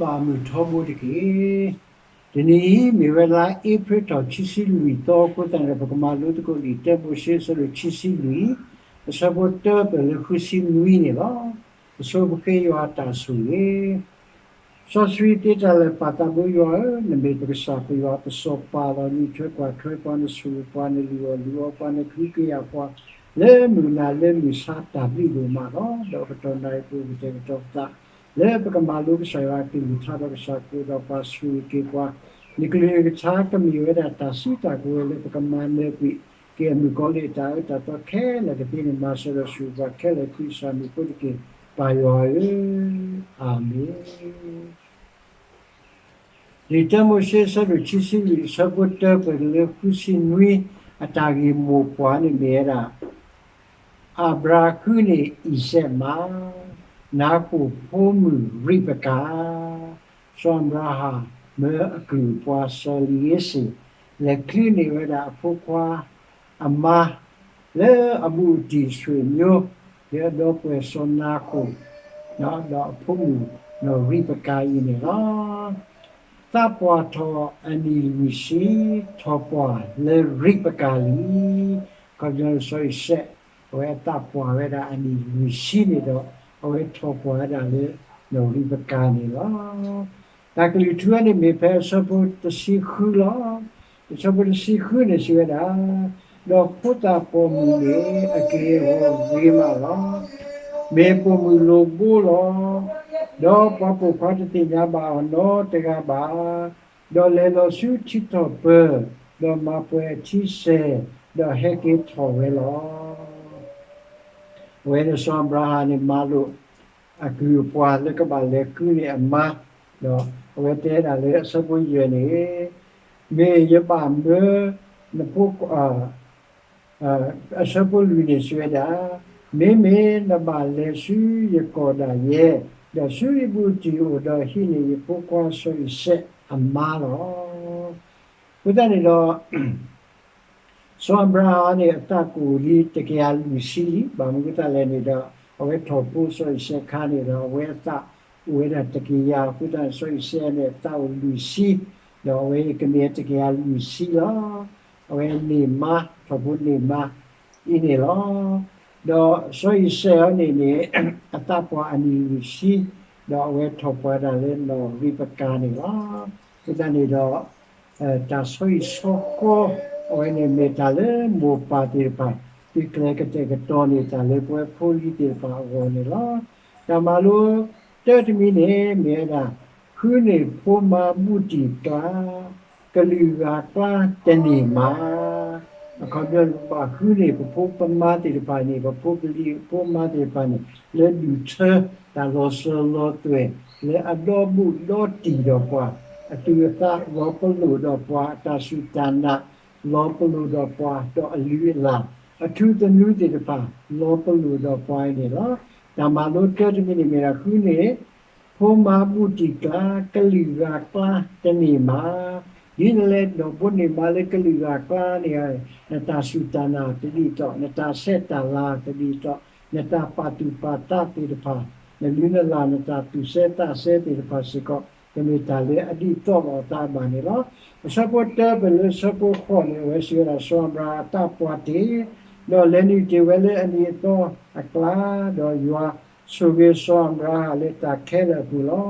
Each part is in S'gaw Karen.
ဘၣ်မုာ်ထီဘိတက့ၢ်. တနံၤအံၤ မ့ၢ်ဝဲလါအ့ဖြ့ၣ်ထီၣ်ခံဆံလွံၢ်သီအဃိသတးန့ၣ်ဒီး ပကမၤလိသကိးလံာ်တၢမိၤၡ့အဆၢဒိၣ်ခံဆံလွံၢ် အဆၢဖိတၢပၢၢ်လၢဃုဆံနွံန့ၣ်လီၤ. ပဆိပဃ့ယွၤအတၢ်ဆိၣ်ဂ့ၤ စီဆှံသ့တၢ်လၢာ် ပၢ်သးဘိယွၤဧၢ, နမ့ၢ်ပကစၢ်ပယွၤ, ပစီၤပၤလီၤ. နအံးထွဲကွၢ်ထွဲပှၤ, နဆိၣ်ဂ့ၤပှၤ, နလုၢ်အီၣ်လုၢ်အီပှၤ, နကဟုကယာ်ပှၤ လၢမုၢ်နၤလၢမုၢ်ဆါတၢ်ဘျုးဒိၣ်မးလီၤ. ဒီးကတီၢ်နၣ်ရံၣ်ပူၤ ပကတဲာ်ကတီၤပသး လၢပကမၤလိကစၢ်ယွၤအကလုၢ်ကထါဒီး ကစၢ်ကအိၣ်ဒီးပှၤ ဆိၣ်ဂ့ၤက့ၤပှၤ, နကလုၢ်ကထါကမ့ၢ်ဝဲဒၣ်တၢ်စံးတၢ်ကဝဲၤလၢပကမၤနၢၤကွံာ်က့ၤ အမုၣ်ကီၤလံၢ်အတၢ်အၢတၢ်သီခဲလၢာ်ကသ့န့ၣ် မၤစၢၤဒီးဆိၣ်ဂ့ၤပှၤခဲလၢာ် ခရံာ်ကစၢ်မံၤအဃိတက့ၢ်, ပၢ်ယွၤဧၢ, အၤမ့ၣ်. လံာ်တၢမိၤၡ့အဆၢဒိၣ်ခံဆံလွံၢ် အဆၢဖိတၢပၢၢ်လၢဃုဆံနွံ အတၢ်ဂ့ၢ်မိၢ်ပှၢ်န့ၣ်မ့ၢ်ဝဲဒၣ် အၤဘြၤဃုန့ၢ်အံၤစဲးမါ, နၤဃိၣ်ဖိမုၣ်ရံးပကၤ, စီၤအၤဘြၤဟၣ်မၢအကုၢ်အပှၤစီၤလံၤဧ့စ့ၣ် လဲၤချုးန့ၢ်ဝဲဒၣ်အဖိခွါအမါ လၢအဘူးအတံၢ်အဆွေမျိုး လၢအဒီပုၢ်ဝဲၢ်စီၤနၤဃိၣ် ဒီးအဖိမုၣ်နီၢ်ရံးပကၤအံၤန့ၣ်လီၤ. သးပှၢ်ထီၣ်အနံၣ်လွံၢ်ဆံ ထီၣ်ပှၢ်လၢရံးပကၤလံ. ခီပညီန့ၣ် စီၤအံၤစဲး အဝဲအသးပှၢ်ဝဲဒၣ်အနံၣ်လွံၢ်ဆံန့ၣ်ဒီး အဝဲထီၣ်ပှၢ်ဝဲဒၣ်လၢနီၢ်ရံးပကၤန့ၣ်လီၤ. တၢ်ကလုၢ်ထူန့ၣ်မ့ၢ်ဖဲအဆၢဖိတဆံဃုလီၤ. အဆၢဖိတဆံဃုန့ၣ်စံးဝဲဒၣ်, ဒီးဖိသၣ်ပိာ်မုၣ်န့ၣ် အက့ၤအဂီၤဂ့ၤမးလီၤ. မ့ၢ်ပိာ်မုၣ်လိာ်ဘိလီၤ. ဒီးပှၤပိာ်ခွါတသ့ၣ်ညါဘၣ်အီၤနီတဂၤဘၣ်. ဒီးလဲၤလီၤဆူထံထီၣ်ပၢၤ, ဒီးမၤပှဲၤအထံစဲး, ဒီးဟဲက့ၤထီၣ်ဝဲလီၤ. အဝဲန့ၣ်စီၤအၤဘြၤဟၣ်န့ၣ် မၤလိာ်အကုၢ်အပှၤလၢကဘၣ်လဲၤဃုန့ၢ်အမါ, ဒီးအဝဲတဲဒၣ်လၢအဆၢဖိယဲၢ်န့ၣ်, မ့ၢ်ယဘၣ်မၢနဖိ အဆၢဖိလွံၢ်န့ၣ်စံးဝဲဒၣ်, မ့မ့ၢ်နဘၣ်လဲၤဆူယကီၢ်ဒၣ်ယဲ, ဒီးဆူယဘူးတံၢ်အိၣ်ဒီးဟံးန့ၢ်ယဖိခွါစီၤအံၤစဲးအမါလီၤ. အဃိသတးန့ၣ်ဒီး စီၤအၤဘြၤဟၣ်န့ၣ် အသးကအိၣ်လံတကယၤလွံၢ်ဆံလံ. ဘၣ်မနုၤအဃိသတးလဲၣ်န့ၣ်ဒီး အဝဲထီၣ်ဖိစီၤအံၤစဲးအခါန့ၣ်ဒီး အဝဲအသးအိၣ်ဝဲဒၣ်တကယၤအဃိသတးန့ၣ် စီၤအံၤစဲးန့ၣ် အသးအိၣ်လွံၢ်ဆံ, ဒီးအဝဲကမ့ၢ်တကယၤလွံၢ်ဆံလီၤ. အဝဲန့ၢ်မါ ထီၣ်ဖိန့ၢ်မါအံၤန့ၣ်လီၤ. ဒီးစီၤအံၤစဲးအံၤန့ၣ်န့ၣ် အသးပှၢ်အနံၣ်လွံၢ်ဆံ, ဒီးအဝဲထီၣ်ပှၢ်ဒၣ်လၢနီၢ်ရံးပကၤန့ၣ်လီၤ. အဃိသတးန့ၣ်ဒီး တၢ်ဆီဟံၣ်ဆီဃီ အဝဲန့ၣ်မ့ၢ်တၢ်လၢမိၢ်ပၢ်သ့ၣ်တဖၣ် သုကျဲၤကတဲာ်ကတီၤန့ၢ်တၢ်လၢပဝဲဖိလံၤသ့ၣ်တဖၣ်အဂီၢ်န့ၣ်လီၤ. တၢ်မၤလိတၢတမံၤန့ၣ် မ့ၢ်ဝဲဒၣ် ဃုန့ၢ်ဖိမါဘူးတံၢ်ကျါ ကလုာ်ဂၤကျါတန့ၢ်မး အခီပညီန့ၣ် ပဘၣ်ဃုန့ၢ်ပဖိပမါသ့ၣ်တဖၣ်န့ၣ် ပဖိပလံၤဖိမါသ့ၣ်တဖၣ်န့ၣ် လၢဒူၣ်ထၢတၢ်လီၤစၢၤလီၤသွဲၣ် လၢအဒီဘူးဒီတံၢ်ဒီးပှၤ, အသူၣ်အသးလီၤပလိာ်ဒီးပှၤ, အတၢ်စူၢ်တၢ်နာ်လီၤပလိာ်ဒီးပှၤ, ဒီးအလုၢ်အလၢ် အထူသနူသ့ၣ်တဖၣ် လီၤပလိာ်ဒီးပှၤအံၤန့ၣ်လီၤ. တၢ်မၤလိတၢတမံၤန့ၣ်မ့ၢ်ဒၣ်ဃုန့ၢ် ဖိမါဘူးတံၢ်ကျါ ကလုာ်ဂၤကျါတန့ၢ်မး, ဒ်နလဲၤနီၢ်ဘိန့ၢ်မါလၢကလုာ်ဂၤကျါန့ၣ် နတၢ်စူၢ်တၢ်နာ်တဒ်သိး, နတၢ်ဆဲးတၢ်လၤတဒ်သိး, နတၢ်ပာ်သူၣ်ပာ်သးသ့ၣ်တဖၣ်, နလုၢ်နလၢ် နတၢ်သူၣ်စဲသးစဲသ့ၣ်တဖၣ်စ့ၢ်ကီး ကမ့ၢ်တၢ်လၢအဒ်သိးလိာ်အသးဘၣ်န့ၣ်လီၤ. အဆၢဖိတၢပၢၢ်လၢဆၢဖိဃိးန့ၣ် အဝဲစံးဝဲဒၣ် စီၤအၤဘြၤဟၣ်အသးပှၢ်တ့ၢ်, ဒီးလဲၤနုာ်တ့ၢ်ဝဲလၢအနံၤအသီအကျါ, ဒီးယွၤဆိၣ်ဂ့ၤစီၤအၤဘြၤဟၣ်လၢတၢ်ခဲလၢာ်အပူၤလီ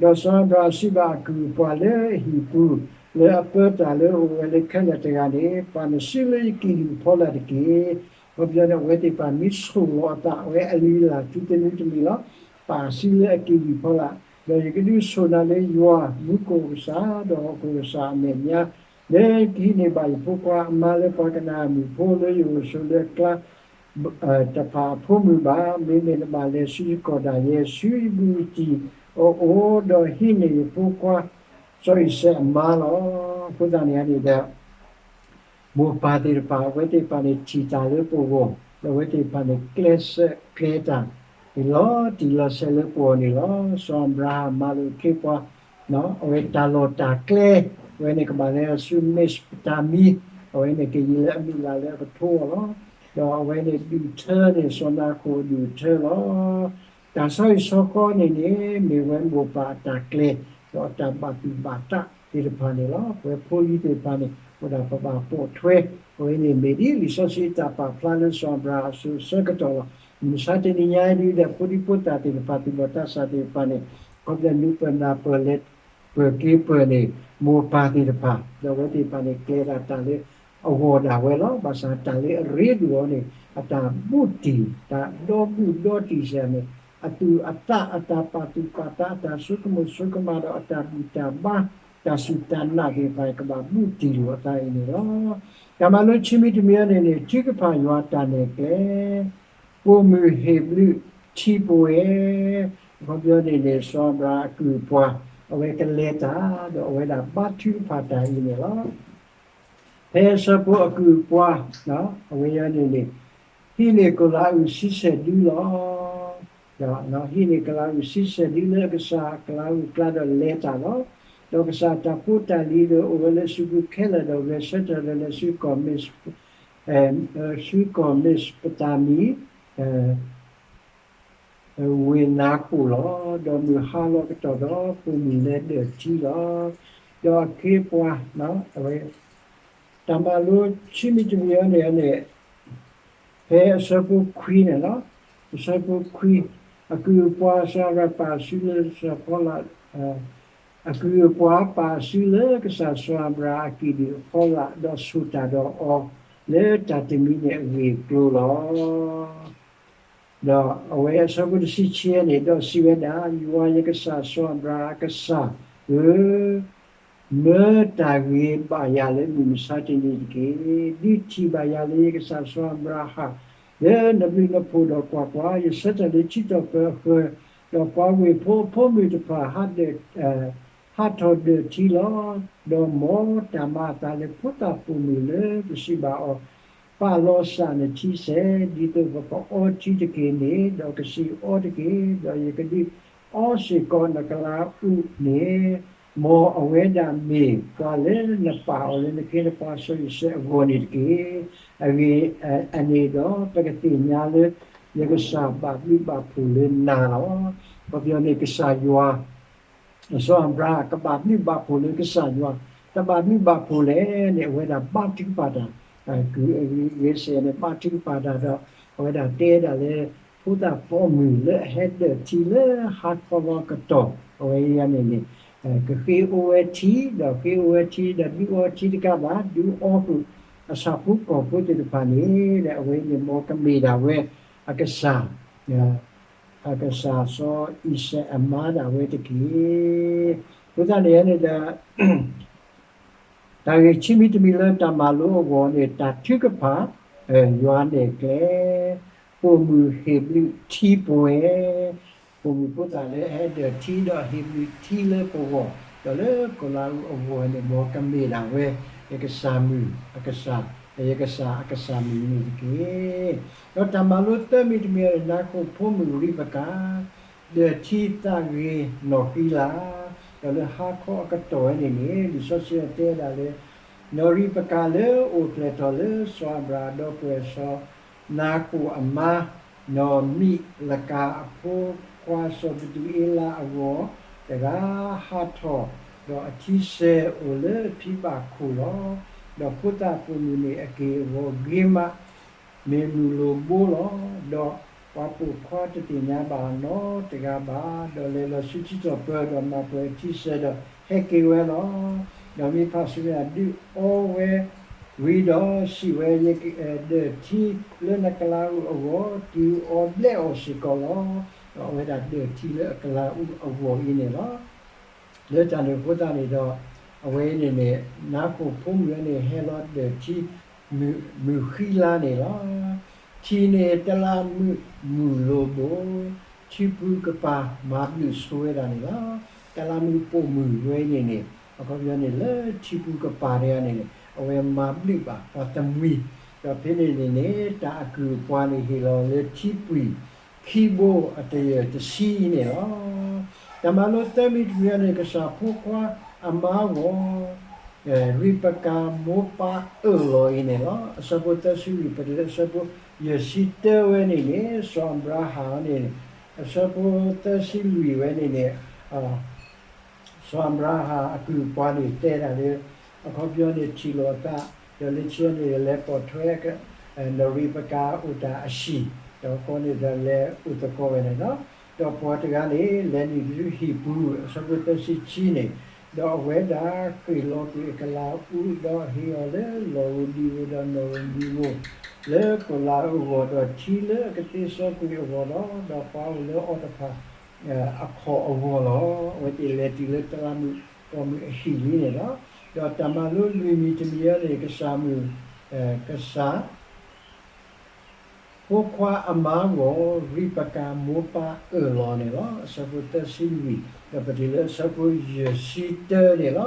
ၤ. ဒီးစီၤအၤဘြၤဟၣ်စံးဘၣ်အကုၢ်အပှၤလၢအဟံၣ်ပူၤ လၢအပၢတၢ်လၢအအိၣ်ဝဲလၢခဲလၢာ်တဂၤန့ၣ်, ပာ်နစုလၢယကံၣ်ဒုၣ်ဖီလာ်တက့ၢ်. အခီပညီန့ၣ် အဝဲသ့ၣ်တဖၣ်မ့ၢ်ဆိၣ်လီၤအသး အဝဲအလုၢ်အလၢ်ထူသနူတမံၤလီၤ. ပာ်စုလၢအကံၣ်ဒုၣ်ဖီလာ်, ဒီးယကဒုးဆိၣ်နၤလၢယွၤမူခိၣ်ကစၢ် ဒီးဟီၣ်ခိၣ်ကစၢ်အမဲာ်ညါ လၢကဟံးန့ၢ်ဘၣ်ယဖိခွါအမါလၢပှၤကနၤအၣ်မုၣ်ဖိ လၢယအိၣ်ဆိးလၢအကျါ တဖၣ်အဖိမုၣ်ဘၣ်. မ့မ့ၢ်နဘၣ်လဲၤဆူယကီၢ်ဒၣ်ယဲ, ဆူယဘူးတံၢ်အအိၣ်, ဒီးဟံးန့ၢ်ယဖိခွါစီၤအံၤစဲးအမါလီၤ. အဃိသတးန့ၣ်န့ၣ်ဒီး မိၢ်ပၢ်သ့ၣ်တဖၣ် အဝဲသ့ၣ်တဖၣ်န့ၣ်ထံၣ်တၢ်လၢပဂီၢ်, ဒီးအဝဲသ့ၣ်တဖၣ်န့ၣ် ကျဲးစၢးကျဲၤတၢ်န့ၣ်လီၤတံၢ်လီၤဆဲးလၢပဂီၢ်န့ၣ်လီၤ. စီၤအၤဘြၤဟၣ်မၤလိာ်အခ့အပှၤ အဝဲတၢ်လီၢ်တၢ်ကျဲ, အဝဲန့ၣ်ကဘၣ်လဲၤဆူမ့းစပတၤမံ, အဝဲန့ၣ်ကယံာ်လၢအမုၢ်လၢ်လၢအကထိအီၤလီၤ. ဒီးအဝဲန့ၣ်ဒူၣ်ထၢန့ၣ် စီၤနၤဃိၣ်အဒူၣ်အထၢလီၤ. တၢ်ဆီဟံၣ်ဆီဃီန့ၣ်န့ၣ် မ့ၢ်ဝဲမိၢ်ပၢ်အတၢ်ကျဲၤ ဒီးအတၢ်ဘၣ်သူၣ်ဘၣ်သးသ့ၣ်တဖၣ်န့ၣ်လီၤ. ပဝဲဖိလံၤသ့ၣ်တဖၣ်န့ၣ် အိၣ်ဒၣ်ပဘၣ်ပိာ်ထွဲ အဝဲန့ၣ်မ့ၢ်ဒ်လံာ်စီဆှံအတၢ်ပာ်ဖျါလၢစီၤအၤဘြၤဟၣ်အစိၤအဆၢကတီၢ်လီၤ. မုၢ်မဆါတနံၤညါအံၤဒုးဒီး ဖိဒံဖိသၣ်သ့ၣ်တဖၣ် သူၣ်ဘီၣ်သးစၢ်သ့ၣ်တဖၣ်န့ၣ် ခီဖျိလၢပနၢ်ပၢၢ်လဲၤပၢၢ်က့ၤပၢၢ်န့ၣ် မိၢ်ပၢ်သ့ၣ်တဖၣ် ဒီးအဝဲသ့ၣ်တဖၣ်န့ၣ် ကျဲၤဒၣ်တၢ်လၢအဂီၢ်ဒၣ်ဝဲလီၤ. ဘၣ်ဆၣ်တၢ်လၢအရ့ဒိၣ်အီၤန့ၣ် အတၢ်ဘူးတံၢ် တၢ်ဒီဘူးဒီတံၢ်စ့ၢ်န့ၣ် အသူၣ်အသး အတၢ်ပာ်သူၣ်ပာ်သး အတၢ်ဆိကမိၣ်ဆိကမးဒီးအတၢ်ဘူၣ်တၢ်ဘါ တၢ်စူၢ်တၢ်နာ်သ့ၣ်တဖၣ် ကဘၣ်ဘူးတံၢ်လိာ်အသးအံၤန့ၣ်လီၤ. တၢ်မၤလိခံမံၤတမံၤအံၤန့ၣ်န့ၣ် ထုကဖၣ်ယွၤအတၢ်နဲၣ်ကျဲ ပိာ်မုၣ်ဟ့ၣ်ဘျုးထံပဝဲ အခီပညီန့ၣ်န့ၣ် စီၤအၤဘြၤဟၣ်အကုၢ်အပှၤ အဝဲကလဲၤတၢ် ဒီးအဝဲဒၣ်ဘါထုကဖၣ်တၢ်အံၤန့ၣ်လီၤ. ဖဲအဆၢဖိအကုၢ်အပှၤ အဝဲအံၤန့ၣ်န့ၣ် ဟံးန့ၢ်ကီၤလၤအုၣ်ဆံဆဲၣ်ဒုလီၤ. ဒီးဟံးန့ၢ်ကီၤလၤအုၣ်ဆံဆဲၣ်ဒုလၢအကစၢ်ကီၤလၤအုၣ်အကျါဒီးလဲၤတၢ်လီၤ. ဒီးကစၢ်အတၢ်ဖိတၢ်လံၤဒီးအိၣ်ဝဲလၢစုပူၤခဲလၢာ်ဒီးဂဲၤဆၢထၢၣ်ဒီးလဲၤဆူကီၢ် ဆူကီၢ်မ့းစပတၤမံ ဝ့ၢ်နါကိၣ်လီၤ. ဒီးမုၢ်ဟါလီၤကတီၢ်ဒီး ပိာ်မုၣ်လဲၤဒၢၣ်ထံလီၤ. ဒီးအခ့အပှၤ အဝဲ တၢ်မၤလိခံမံၤတမံၤအံၤန့ၣ်န့ၣ် ဖဲအဆၢဖိခွံန့ၣ်လီၤ. အဆၢဖိခွံ အကုၢ်အပှၤစီၤအၤဘြၤဟၣ်ပာ်အစုလၢကစၢ်ဖီလာ် အကုၢ်အပှၤပာ်အစုလၢကစၢ်စီၤအၤဘြၤဟၣ်အကံၣ်ဒုၣ်အဖီလာ် ဒီးဆိၣ်တၢ်ဒီးအီၤ လၢတၢ်တမံၤန့ၣ်အဂ့ၢ်အကျိၤလီၤ. ဒီးအဝဲအဆၢဖိတဆံခံန့ၣ် ဒီးစံးဝဲဒၣ်, ယွၤယကစၢ်စီၤအၤဘြၤဟၣ်အကစၢ်ဧၢ, မၢတၢ်ဂ့ၤဘၣ်ယၤလၢမုၢ်မဆါတနံၤတက့ၢ်. ဒုးထံၣ်ဘၣ်ယၤလၢယကစၢ်စီၤအၤဘြၤဟၣ် လၢနဘျုးနဖှိၣ်ဒီးကွၢ်ကွၢ်, ယဆၢထၢၣ်လၢထံတီၢ်ပၢၤအဃၢၤ, ဒီးပှၤဝ့ၢ်ဖိအဖိမုၣ်တဖၣ် ဟးထီၣ်ဒၢၣ်ထံလီၤ. ဒီးမ်တၢ်မၤအသးလၢဖိသၣ်ပိာ်မုၣ်လၢပစံးဘၣ်အီၤ ပာ်လီၤစၢ်နထံစဲး, ဒ်သိးပကအီထံတက့ၢ်န့ၣ်, ဒီးကစံးအီတက့ၢ်, ဒီးယကဒုးအီစ့ၢ်ကီးနကလၤအူးန့ၣ်, မ်အဝဲဒၣ်မ့ၢ်ပှၤလၢနပာ်အီၤလၢနခ့နပှၤစီၤယိၤၡဲးအဂီၢ်န့ၣ်တက့ၢ်. အဂ့ၢ်အန့ၣ်ဒီး ပကသ့ၣ်ညါလၢ ယကစၢ်ဘၣ်ဘျုးဘၣ်ဖှိၣ်လၢနၤလီၤ. ခီပညီန့ၣ် ကစၢ်ယွၤ စီၤအၤဘြၤဟၣ်ကဘၣ်ဘျုးဘၣ်ဖှိၣ်လၢကစၢ်ယွၤ, တဘၣ်ဘျုးဘၣ်ဖှိၣ်လဲၣ်န့ၣ် အဝဲဒၣ်ဘါထုကဖၣ်တၢ်, ဂ့ၤစဲးန့ၣ် ဘါထုကဖၣ်တၢ်ဒီး အဝဲဒၣ်တဲဒၣ်လၢ ဖိသၣ်ပိာ်မုၣ်လၢအဟဲဒၢၣ်ထံလၢဟါခီလီၤကတီၢ် အဝဲအံၤန့ၣ်န့ၣ် ကဃ့အိၣ်ဝဲထံ, ဒီးဃ့အိၣ်ဝဲထံဒီးဒုးအီထံတကးဘၣ်, ဒုးအီကွံာ်အဆၣ်ဖိကီၢ်ဖိသ့ၣ်တဖၣ်န့ၣ် အဝဲအံၤန့ၣ် မ်ကမ့ၢ်ဒၣ်ဝဲအကစၢ် အကစၢ်စီၤအံၤစဲးအမါဒၣ်ဝဲတက့ၢ်. အဃိသတးန့ၣ်န့ၣ်ဒီး တၢ်ဂ့ၢ်ခံမံၤတမံၤလၢတၢ်မၤလိအဂီၢ်န့ၣ် တၢ်ထုကဖၣ် ယွၤနဲၣ်ကျဲ ပိာ်မုၣ်ဟ့ၣ်ဘျုးထံပဝဲ, ပိာ်မုၣ်ဖိသၣ်လၢအဟဲဒၢၣ်ထံဒီးဟ့ၣ်ဘျုးထံလၢပဂီၢ်, ဒီးလၢကီၤလၤအူးအဂီၢ်န့ၣ် မ်ကမ့ၢ်ဒၣ်ဝဲ ယကစၢ်မုၣ်အကစၢ်, ယကစၢ်အကစၢ်မုၣ်န့ၣ်တက့ၢ်. ဒီးတၢ်မၤလိသၢမံၤတမံၤန့ၣ် နါခိၣ်ဖိမုၣ်ရံးပကၤ ဒၢၣ်ထံသးဂ့ၤနီၢ်ဃံလၤ, ဒီးလၢဟါခီအကတီၢ်ဝဲန့ၣ်န့ၣ် လံာ်စီဆှံတဲဒၣ်လၢ နီၢ်ရံးပကၤလၢအိၣ်ဖျဲၣ်ထီၣ်လၢစီၤအၤဘြၤဟၣ်ဒီပုၢ်ဝဲၢ်စီၤ နါခိၣ်အမါ နီၢ်မံးလကၤအဖိခွါစီၤပသူၤအ့လးအဂီၢ်တဂၤ ဟးထီၣ်ဒီးအထံဆဲးအိၣ်လၢအဖံဘၣ်ခိၣ်လီၤ. ဒီးဖိသၣ်ပိာ်မုၣ်န့ၣ်အက့ၢ်အဂီၤဂ့ၤမး မ့ၢ်မုၢ်လိၣ်ဘိလီၤ. ဒီးပှၤပိာ်ခွါတသ့ၣ်ညါဘၣ်နီတဂၤဘၣ်, ဒီးလဲၤလီၤဆူထံတီၢ်ပၢၤဒီးမၤပှဲၤအထံဆဲးဒီးဟဲက့ၤဝဲလီၤ. ဒီးမ့ၢ်ဖးဆူညါဒုးအီဝဲ ဝံၤဒီးစံးဝဲ ယကဒၢၣ်ထံလၢနကလၤအူးအဂီၢ် တုၤအီၤဘျဲၣ်အီၤစ့ၢ်ကီးလီၤ. ဒီးအဝဲဒၣ်ဒၢၣ်ထံလၢအကလၤအူးအဂီၢ်အံၤန့ၣ်လီၤ. လၢတၢ်န့ၣ်အဃိသတးန့ၣ်ဒီး အဝဲအံၤန့ၣ်န့ၣ် နါခိၣ်ဖိမုၣ်အံၤန့ၣ် ဟဲလီၤဒၢၣ်ထံ မုၢ်ဃံလၤန့ၣ်လီၤ. ထံန့ၣ်တလးမုၢ်မုၢ်လိၣ်ဘိ, ထံပူၤကပၤမၤဘျုးဆိဝဲဒၣ်န့ၣ်လီၤ. တလးမုၢ်ပိာ်မုၣ်ဝဲအံၤန့ၣ်န့ၣ် အခီပညီန့ၣ် လၢထံပူၤကပၤတဂၤန့ၣ်န့ၣ် အဝဲမၤဘျုးဘၣ်ပှၤတမှံၤ, ဒီးဖဲန့ၣ်န့ၣ်န့ၣ် တၢ်အကုၢ်အပှၤန့ၣ်ဟ့ၣ်လီၤလၢထံပှံၤခံဘိအတယၢၢ်တဆံအံၤန့ၣ်လီၤ. တၢ်မၤလိသၢမံၤတမံၤန့ၣ် ကစၢ်ဖိခွါအမါအဂီၢ် ရံးပကၤမိၢ်ပၢ်အၢၣ်လီၤအံၤန့ၣ်လီၤ. အဆၢဖိသၢဆံလွံၢ် ပတုၤလၢအဆၢဖိယဲၢ်ဆံတၢဝဲန့ၣ်န့ၣ် စီၤအၤဘြၤဟၣ်န့ၣ် အဆၢဖိသၢဆံလွံၢ်ဝဲန့ၣ်န့ၣ် စီၤအၤဘြၤဟၣ်အကုၢ်အပှၤန့ၣ်တဲဒၣ်လၢ အခီပညီန့ၣ်ထံၣ်လိာ်အသး, ဒီးလၢခံန့ၣ် လဲၤပိာ်ထွဲ နီၢ်ရံးပကၤအိၣ်တၢ်အဟံၣ်, ဒီးကီန့ၣ်ဒီးလဲၤအိၣ်သကိးဝဲန့ၣ်လီၤ. ဒီးပှၤတဂၤန့ၣ် လဲၤနုာ်လၢဟံၣ်ပူၤ အဆၢဖိသၢဆံခံန့ၣ်, ဒီးအဝဲဒၣ်ဃ့ၢ်လီၤကွံာ်အကလၤအူ ဒီးဟ့ၣ်အီၤလၢလီၢ်ဧိၤဘံဧိၤဒီးနီၢ်ဧိၤဘံဧိၤ လၢကီၢ်လၤအဂီၢ် ဒီးထံလၢအကသ့စီကွံာ်အဂီၢ်လီၤ. ဒီးပှၤအိၣ်လၢအီတဖၣ်အခီၣ်အဂီၢ်လီၤ. အဝဲသ့ၣ်လဲၤတုၤလၢတလးမုၣ်ပိာ်မုၣ်အဟံၣ်လံန့ၣ်လီၤ. ဒီးတၢ်မၤလိလွံၢ်မံၤတမံၤအံၤန့ၣ် ကစၢ်မုၣ် ကစၢ် ဖိခွါအမါဂီၢ် ရံးပကၤမိၢ်ပၢ်အၢၣ်လီၤန့ၣ်လီၤ. အဆၢဖိသၢဆံလွံၢ် ဒီးပတုၤလၢအဆၢဖိယဲၢ်ဆံတၢန့ၣ်လီၤ.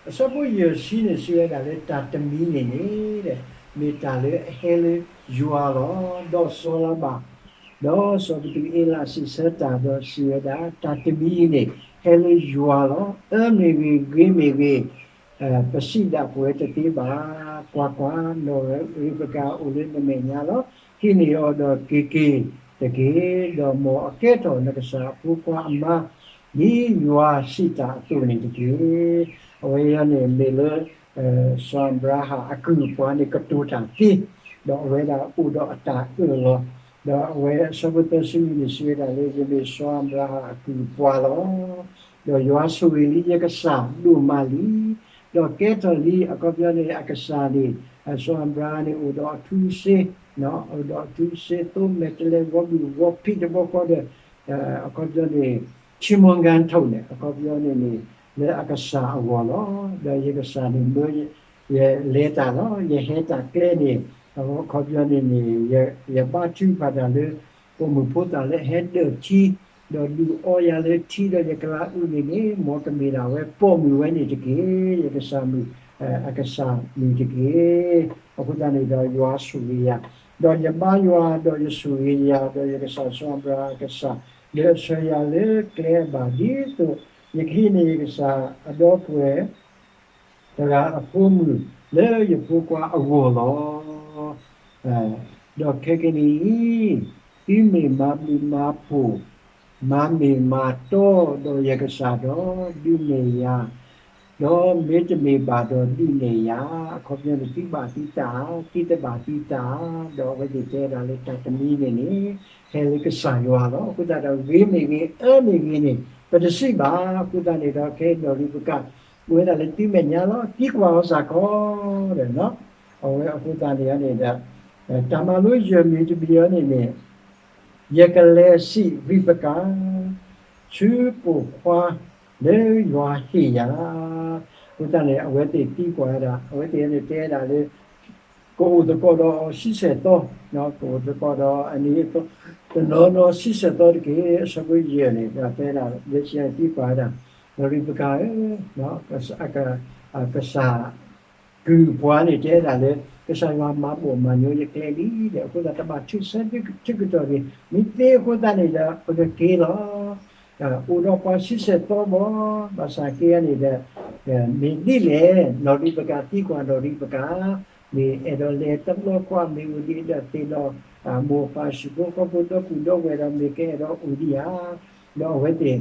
အဆၢဖိယဲၢ်ဆံန့ၣ် စံးဝဲဒၣ်လၢတၢ်တမံၤန့ၣ်န့ၣ် မ့ၢ်တၢ်လၢအဟဲလၢယွၤလီၤ. ဒီးစီၤလၤဘၣ် ဒီးစီၤပတုၤအ့လးစံးဆၢတၢ်ဒီးစံးဝဲဒၣ် တၢ်တမံၤအံၤန့ၣ် ဟဲလၢယွၤလီၤ. အၢမ့ၢ်ဂ့ၤ, ဂ့ၤမ့ၢ်ဂ့ၤ, ပစံးဒၣ်ပဝဲတသ့ဘၣ်. ကွၢ်ကွၢ်, နီၢ်ရံးပကၤအိၣ်လၢနမဲာ်ညါလီၤ. ဟံးန့ၢ်အီၤဒီးက့ၤက့ၤတက့ၢ်. ဒီးမ်အကဲထီၣ်နကစၢ်အဖိခွါအမါ ဒ်ယွၤစံးတၢ်အသိးန့ၣ်တက့ၢ်. အဝဲအံၤန့ၣ်မ့ၢ်လၢ စီၤအၤဘြၤဟၣ်အကုၢ်အပှၤန့ၣ်ကတိၤတၢ်သ့, ဒီးအဝဲဒၣ်အိၣ်ဒီးအတၢ်အၢၣ်လီၤ, ဒီးအဝဲအဆၢဖိသၢဆံလွံၢ်န့ၣ် စံးဝဲဒၣ်လၢ ယမ့ၢ်စီၤအၤဘြၤဟၣ်အကုၢ်အပှၤလီၤ. ဒီးယွၤဆိၣ်ဂ့ၤလံယကစၢ်ဒိၣ်မးလံ, ဒီးကဲထီၣ်လံ အခီပညီန့ၣ် အကစၢ်န့ၣ် စီၤအၤဘြၤဟၣ်န့ၣ် အိၣ်ဒီးအထူစ့, အိၣ်ဒီးအထူစ့သိမဲာ်တဲးလဲး ဂီၤဘုၣ်ဂီၤဖံးတဘျီဃီဒီး အခီပညီန့ၣ် ထံမီၢ်ကၢ်ထိၣ်န့ၣ် အခီပညီန့ၣ်န့ၣ် လၢအကစၢ်အဂီၢ်လီၤ. ဒီးယကစၢ်န့ၣ်မၢ ယလဲၤတၢ်လီၤ. ယဟဲတၢ်ကျဲန့ၣ် အခီပညီန့ၣ်န့ၣ် ယဘါထုကဖၣ်တၢ်လၢ ပိာ်မုၣ်ဖိသၣ်လၢအဟဲဒၢၣ်ထံ ဒီးဒုးအီယၤလၢထံဒီးယကလၤအူန့ၣ်န့ၣ် မ်ကမ့ၢ်ဒၣ်ဝဲပိာ်မုၣ်ဝဲန့ၣ်တက့ၢ်. ယကစၢ်မုၣ် အကစၢ်မုၣ်တက့ၢ်. အဃိသတးန့ၣ်ဒီးယွၤဆိၣ်ဂ့ၤယၤ, ဒီးယဘါယွၤ ဒီးယဆိၣ်ဂ့ၤယၤ ဒီးယကစၢ်စီၤအၤဘြၤဟၣ်အကစၢ် လၢအဆှၢယၤလၢကျဲအဘၣ် ဒ်သိးယကဟံးန့ၢ်ယကစၢ်အဒီပုၢ်ဝဲၢ် တဂၤအဖိမုၣ်လၢယဖိခွါအဂီၢ်လီၤ. ဒီးခဲကနံၣ်အံၤ သုမ့ၢ်မၤဘျုးမၤဖှိၣ် မၤမ့ၢ်မၤတီဒီးယကစၢ်ဒီး ဒုးနဲၣ်ယၤ, ဒီးမ့တမ့ၢ်ဘၣ်ဒီးဒုးနဲၣ်ယၤ, အခီပညီန့ၣ် သုဘၣ်သုတၢ်, သုတဘၣ်သုတၢ်, ဒီးအဝဲသ့ၣ်တဲဒၣ်လၢတၢ်တမံၤန့ၣ်န့ၣ် ဟဲလၢကစၢ်ယွၤလီၤ. အဃိသတးဒီး ဂ့ၤမ့ၢ်ဂ့ၤ အၢမ့ၢ်ဂ့ၤန့ၣ် ပတစံးဘၣ်. အဃိသတးန့ၣ်ဒီး ခဲအံၤနီၢ်ရံးပကၤ အိၣ်ဝဲဒၣ်လၢသုမဲာ်ညါလီၤ. သံကွၢ်အီၤစ့ၢ်ကီးဒီး အဝဲအဃိသတးန့ၣ်န့ၣ်ဒီး တၢ်မၤလိယဲၢ်မံၤတမံၤအံၤန့ၣ်န့ၣ် ယကလဲၤစံးရံးပကၤ ဆူပိာ်ခွါလၢယွၤဟ့ၣ်ယၤ, အဃိသတးန့ၣ် အဝဲသ့ၣ်သံကွၢ်ဝဲဒၣ် အဝဲသ့ၣ်န့ၣ်တဲဒၣ်လၢ ကအိၣ်သကိးဒီးဆံဆဲၣ်သီ, ကအိၣ်သကိးဒီးအနံၤ တနီၤနီၤဆံဆဲၣ်သီတက့ၢ်. အဆၢဖိယဲၢ်န့ၣ် တဲဒၣ်လၢခံသံကွၢ်ဝဲဒၣ် နီၢ်ရံးပကၤဧၢ, ကစၢ် ကုၢ်ပှၤန့ၣ်တဲဒၣ်လၢ ကစၢ်ယွၤမၤဘီၣ်မၤညီယကျဲလံဒီး အဃိသတးတဘၣ်ထုးဆၢထုကတီၢ်တဂ့ၤ. မ့ၢ်သ့အဃိသတးန့ၣ်ဒီး ပကက့ၤလီၤ. အိၣ်ဒီးပှၤဆံဆဲၣ်သီဘၣ်, ဘၣ်ဆၣ်က့န့ၣ်ဒီး မ့ၢ်ဒ်လဲၣ် နီၢ်ရံးပကၤသံကွၢ်နီၢ်ရံးပကၤ, မ့ၢ်အဲၣ်ဒိးလဲၤတဘျီဃီ မ့ၢ်အိၣ်ဒံးဒီးသ့ၣ်ဒီး မိၢ်ပၢ်ဟံၣ်ဖိဃီဖိဒီပုၢ်ဒီဝဲၢ်ဒီး မ့ၢ်ကအဲၣ်ဒိးအိၣ်ဒံးဧါ. ဒီးအဝဲသ့ၣ်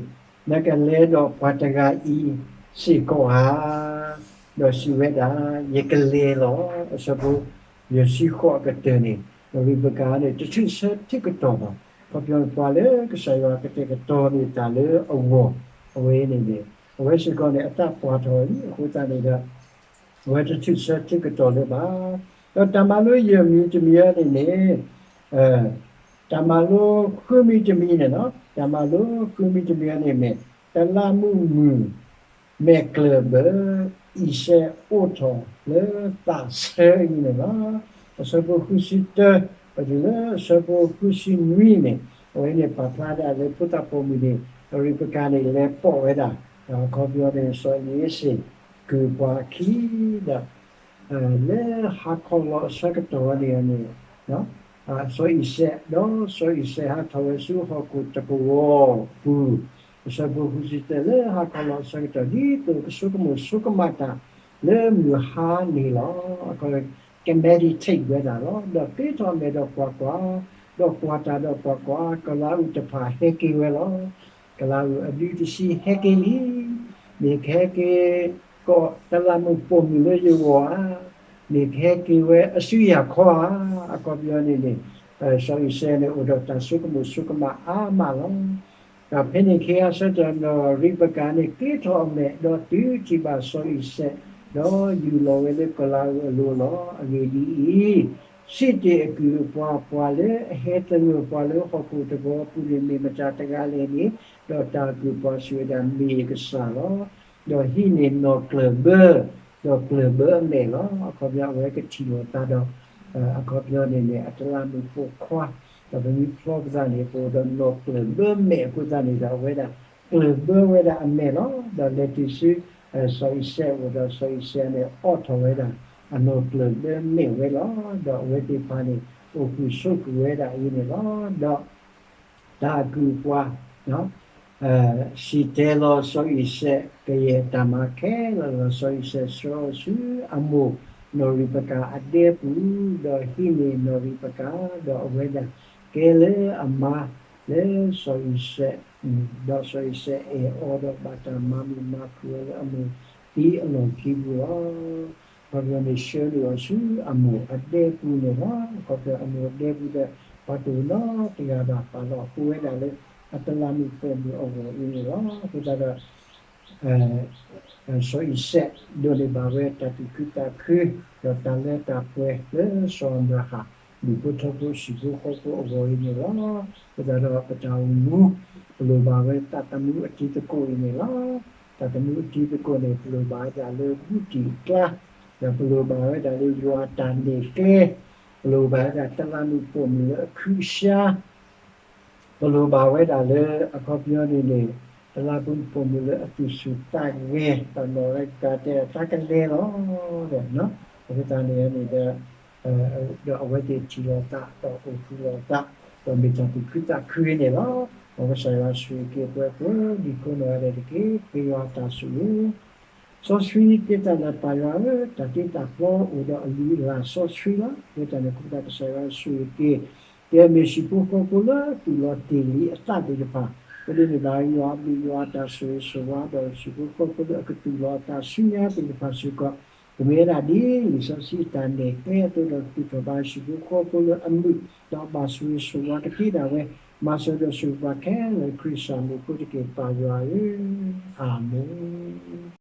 နကလဲၤဒီးပှၤတဂၤအံၤစ့ၢ်ကီးဧါ, ဒီးစံးဝဲဒၣ် ယကလဲၤလီၤ. အဆၢဖိ ယဲၢ်ဆံဃိးအကတၢၢ်န့ၣ် နီၢ်ရံးပကၤန့ၣ် တထုးဆၢထုကတီၢ်ဘၣ်. ခီဖျိပှၤလၢကစၢ်ယွၤကတဲာ်ကတီၤန့ၢ်တၢ်လၢအဂီၢ် အဝဲန့ၣ်န့ၣ် အဝဲစ့ၢ်ကီးန့ၣ် အသးပှၢ်ထီၣ်လံ အဃိသတးန့ၣ်ဒီး အဝဲတထုးဆၢထုကတီၢ်လၢၤဘၣ်. ဒီးတၢ်မၤလိယဲၢ်မံၤတမံၤအံၤန့ၣ်န့ၣ် တၢ်မၤလိဃုမံၤတမံၤန့ၣ်လီၤ. တၢ်မၤလိဃုမံၤတမံၤအံၤန့ၣ်မ့ၢ် တလးမုၢ်မုၢ် မဲာ်ကျၢၢ်ဘၢ အံၣ်စဲးအိးထီၣ်လၢသးဆၢအံၤန့ၣ်လီၤ. အဆၢဖိဃုဆံတၢ ပတုၤလၢအဆၢဖိဃုဆံနွံန့ၣ် အဝဲန့ၣ်ပာ်ဖျါဒၣ်လၢဖိသၣ်ပိာ်မုၣ်န့ၣ် နီၢ်ရံးပကၤန့ၣ် လဲၤပိာ်ဝဲဒၣ် အခီပညီန့ၣ် စီၤအံၤစ့ၣ် ကုၢ်ပှၤအခံဒီး လၢဟါခီလီၤအဆၢကတီၢ်န့ၣ်န့ၣ် စီၤအံၤစဲး ဒီးစီၤအံၤစဲးဟးထီၣ်ဝဲဆူဟီၣ်ခိၣ်တကဝီၤပူၤ အဆၢဖိဃုဆံတၢ လၢဟါခီလီၤအဆၢကတီၢ် ဒ်သိးကဆိကမိၣ်ဆိကမးတၢ်လၢမုၢ်ဟါန့ၣ်လီၤ. က meditate ဝဲဒၣ်လီၤ. ဒီးပ့ထီၣ်အမဲာ်ဒီးကွၢ်ကွၢ်, ဒီးကွၢ်တၢ်ဒီးကွၢ်ကွၢ်, ကလးအုၣ်တဖၣ်ဟဲက့ၤဝဲလီၤ. ကလးအုၣ်အဒုတဆံဟဲက့ၤလံ. မ့ၢ်ကဟဲက့ၤကိးတလးမုၢ်ပိာ်မုၣ်လၢယဂီၢ်ဧါ, မ့ၢ်ကဟဲက့ၤဝဲအစုယၤခီဧါ. အခီပညီန့ၣ်န့ၣ် စီၤအံၤစဲးန့ၣ် အိၣ်ဒီးတၢ်ဆိကမိၣ်ဆိကမးအါမးလီၤ. ဒီးဖဲန့ၣ်အခါဆၢကတီၢ် နီၢ်ရံးပကၤန့ၣ် ကျ့ထီၣ်အမဲာ် ဒီးတုၤထံၣ်ဘၣ်စီၤအံၤစဲး, ဒီးယူၢ်လီၤဝဲလၢကလးအုၣ်အလိၤလီၤ. အဂ့ၢ်ဒ်အံၤ, စံးတ့ၢ်အကုၢ်အပှၤ, ပှၤလၢအဟဲသဂၢၢ်ပှၤလၢဟီၣ်ခိၣ်တဘီအပူၤန့ၣ် မ့ၢ်မတၤတဂၤလဲၣ်န့ၣ်, ဒီးတၢ်အကုၢ်အပှၤစံးဝဲဒၣ် မ့ၢ်ယကစၢ်လီၤ. ဒီးဟံးန့ၢ်နီၢ်ကျၢၢ်ဘၢ, ဒီးကျၢၢ်ဘၢအမဲာ်လီၤ. အခီပညီအဝဲကထံၣ်လိာ်သးဒီး အခီပညီန့ၣ်န့ၣ် အတလးမုၢ်ပိာ်ခွါ, ဒီးပမ့ၢ်ဖျီပသးန့ၣ် ပအိၣ်ဒီးနီၢ်ကျၢၢ်ဘၢမဲာ်အဃိသတးန့ၣ်ဒီး အဝဲဒၣ်ကျၢၢ်ဘၢဝဲဒၣ်အမဲာ်လီၤ. ဒီးလဲၤတုၤဆူ စီၤအံၤစဲးအအိၣ်ဒီး စီၤအံၤစဲးန့ၣ် အိးထီၣ်ဝဲဒၣ် အနီၢ်ကျၢၢ်ဘၢမဲာ်ဝဲလီၤ. ဒီးအဝဲသ့ၣ်တဖၣ်န့ၣ် အိၣ်ဃုာ်ဆိးဃုာ်ဝဲဒၣ်အံၤန့ၣ်လီၤ. ဒီး တၢ်အကုၢ်အပှၤ စံၣ်တဲၤလီၤစီၤအံၤစဲး ကယဲၢ်တၢ်မၤခဲလၢာ်လီၤ. စီၤအံၤစဲးဆှၢအီၤဆူအမိၢ် နီၢ်ရံးပကၤအဒဲပူၤ, ဒီးဟံးန့ၢ်နီၢ်ရံးပကၤ, ဒီးအဝဲဒၣ်ကဲလၢအမါလၢစီၤအံၤစဲး, ဒီးစီၤအံၤစဲးအဲၣ်အီၤဒီးဘၣ်တၢ်မၤမုာ်မၤခုၣ်အီၤလၢအမိၢ်သံအလီၢ်ခံပူၤလီၤ. အခီပညီန့ၣ် ဆှၢန့ၢ်အီၤဆူအမိၢ်အဒဲပူၤန့ၣ်လီၤ. အခီပညီအမိၢ်အဒဲပူၤဒီး ပှၤတအိၣ်နီတဂၤဘၣ် ပာ်လီၤအဃိဝဲဒၣ်လၢ အတလးမုၢ်ပိာ်မုၣ်အဂီၢ်အံၤန့ၣ်လီၤ. အဃိသတးဒီး စီၤအံၤစဲး ဒိးန့ၢ်ဘၣ်ဝဲတၢ်သူၣ်ခုသးခု ဒီးတၢ်လၢတၢ်ပှဲၤလၢစီၤအၤဘြၤဟၣ် ဒူၣ်ဖိထၢဖိဟံၣ်ဖိဃီဖိအဂီၢ်အံၤန့ၣ်လီၤ. အဃိသတးဒီးပတၢ်အိၣ်မူ ပလိၣ်ဘၣ်ဝဲသးသမူအတံၤသကိးအံၤန့ၣ်လီၤ. တၢ်သမူအတံၤသကိးန့ၣ် ပလိၣ်ဘၣ်ဝဲဒၣ်လၢဘူးတံၢ်အကျါ, ဒီးပလိၣ်ဘၣ်ဝဲဒၣ်လၢယွၤအတၢ်နဲၣ်ကျဲ, ပလိၣ်ဘၣ်ဝဲဒၣ်တလးမုၢ်ပိာ်မုၣ်လၢအခူးအဆှါ ပလိၣ်ဘၣ်ဝဲဒၣ်လၢအခီပညီန့ၣ်န့ၣ် တလးမုၢ်ပိာ်မုၣ်လၢအသူၣ်ဆူၣ်သးဂဲၤ, ဒီးနီၢ်ရံးပကၤတဲဒၣ်တၢ်ကလဲၤလီၤ. အဃိသတးန့ၣ်န့ၣ်ဒီး ဒီးအဝဲသ့ၣ်ထံၣ်လိာ်သး ဒီးအိၣ်ဃုာ်လိာ်သး ဒီးမ့ၢ်တၢ်သူၣ်ခုသးခုန့ၣ်လီၤ. မ်ကစၢ်ယွၤဆိၣ်ဂ့ၤက့ၤပှၤကိးဒံကိးနီၢ်ဂၤဒဲးတက့ၢ်. ပဃ့ယွၤတၢ်ဆိၣ်ဂ့ၤ စီဆှံသ့တၢ်လၢပၢ်ယွၤဧၢ, တၢ်တ့တၢ်ဖျီအိၣ်ဒီးအလုၢ်အလၢ်စီဆှံလီၤ. အဃိသတးန့ၣ် အဃိသတးကစၢ်ယွၤဆိၣ်ဂ့ၤက့ၤ ကမ့ၢ်ဟံၣ်ဖိဃီဖိလၢသူၣ်လီၤတ့ၢ်လံအသးသ့ၣ်တဖၣ်, ပဒိးန့ၢ်ဘၣ်ယွၤအဘျုးယွၤအတၢ်ဆိၣ်ဂ့ၤဆိၣ်ဝါ ဒီးဟံၣ်ဖိဃီဖိလၢအကသူၣ်လီၤအသးဆူညါသ့ၣ်တဖၣ်စ့ၢ်ကီး, ကမ့ၢ်ဝဲဒၣ်ဒ်လံာ်စီဆှံအတၢ်နဲၣ်ကျဲအသိးဒီး ကသူၣ်ထီၣ်ဘၣ်ဟံၣ်ဖိဃီဖိလၢအမုာ်, ဒီးဘၣ်ဆိၣ်ဂ့ၤဆိၣ်ဝါကသ့ဒၣ်ဝဲ, မၤစၢၤဒီးဆိၣ်ဂ့ၤပှၤခဲလၢာ်ခရံာ်စၢ်မံၤအဃိတက့ၢ်ပၢ်ယွၤဧၢ, အၤမ့ၣ်.